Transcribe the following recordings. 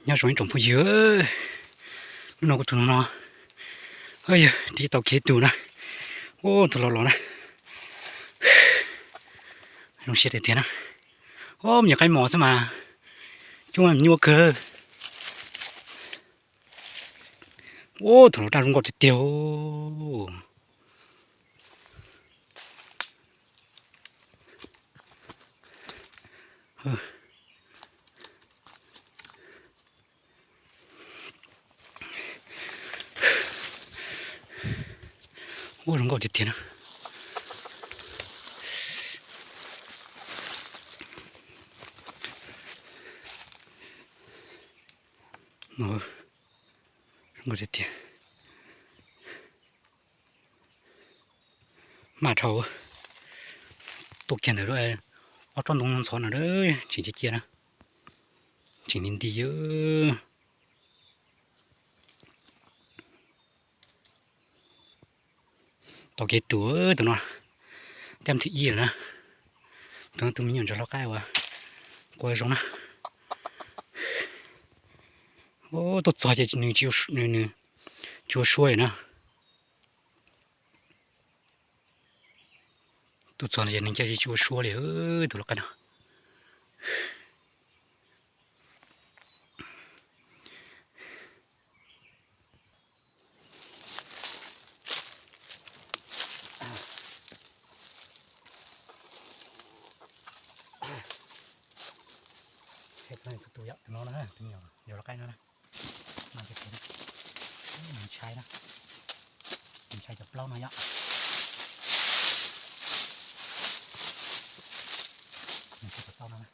Nyob zoo ib tsoom phooj ywg, hnub no kuv tus no, yog tsis tau kev tus na, ua tus los los na, zoo siab tiag tiag na. Ua me nyuam qaib mos xwb mas, coob nyuaj kawg. Ua tus los daj zoo nkauj tiag tiag. Ua zoo nkauj tiag tiag na. Zoo nkauj tiag tiag. Maj dhau. Tuaj kiag ntawm ob tsob ntoo ntxhov no, tseem cia cia na, tseem nti nti. Tau kev tus tus no, teb thib ib lawm na. Tus no tus me nyuam ntsuag lau qaib uas quaj zoo na. Tuaj txog ces nws tsis ua suab li na. Tuaj txog ces nws cia li tsis ua suab li, tus lau qaib no. Tus no na, tus me nyuam ntsuag lau qaib no na. Nws ntshai na, nws ntshai cov plaub no yom. Nws ntshai cov plaub no na.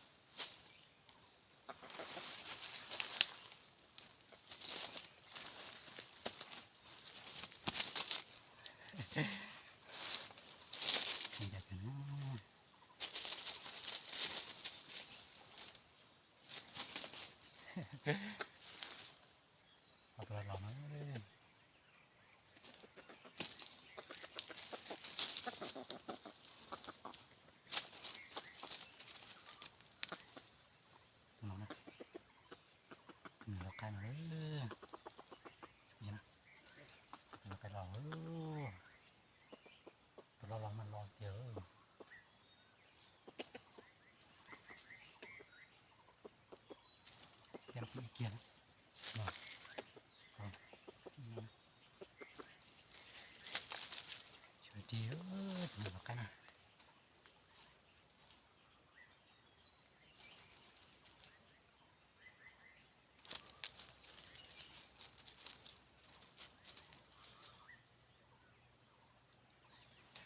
Tus los los no. Tus no na, tus lau qaib no, tus lau qaib los, tus los los mas los tiag. Teb ib kiag na. Sawv ris, tus me lau qaib na.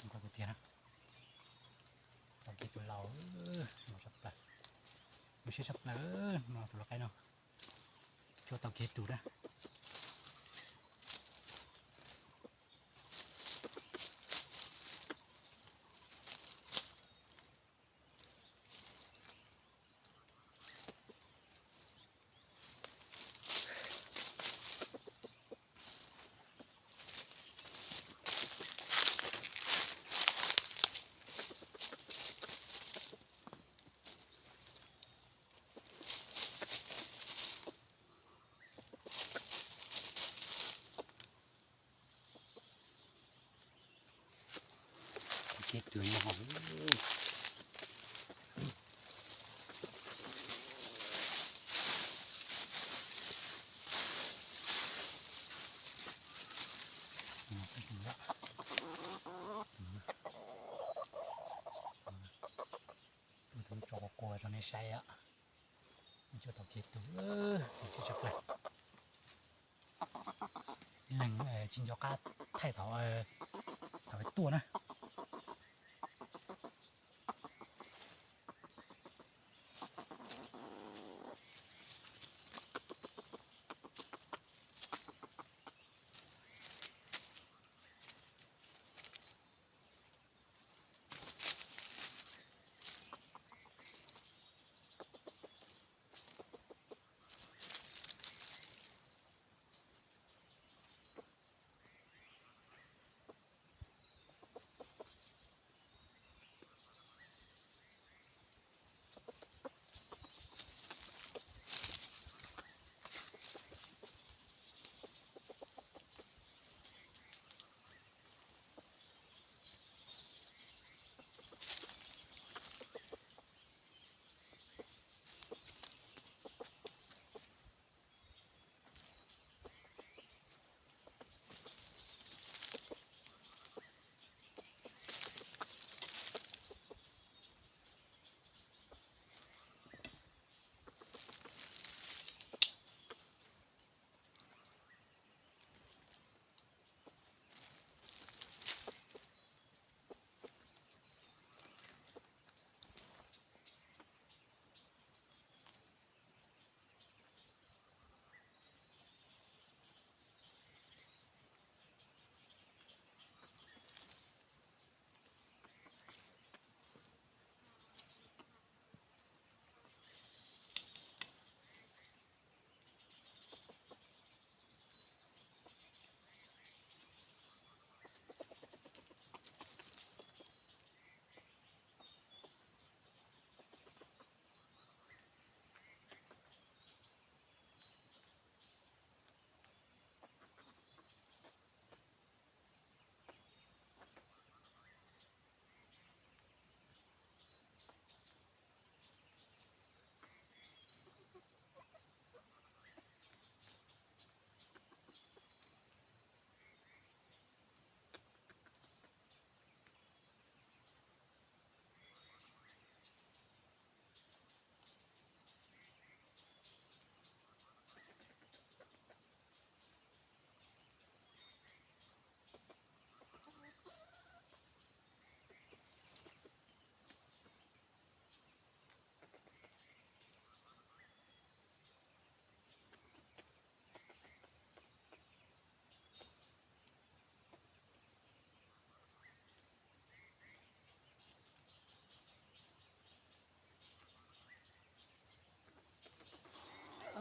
Zoo nkauj tiag tiag na. Tau kev tus laus, zoo siab tshaj plaws, zoo siab tshaj plaws no tus lau qaib no. Cua tau kev tus na. Ces tus no hauv. Tus tso quas quas rau nej saib os. Cua tau kev tus, tus tshaj plaws. Ib leeg tsis nco qab thaij thaum, thaum tuaj na.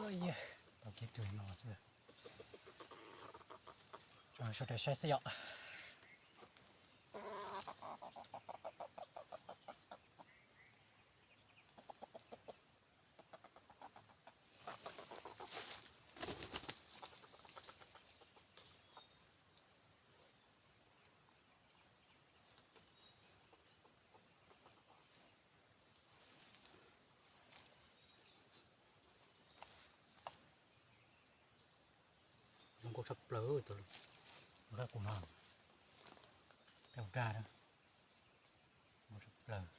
Tau kiag tus no xwb. Tso sawv daws saib xwb yom. Zoo nkauj tshaj plaws. Tus qab kuv no, qab kuv dag, zoo nkauj tshaj plaws.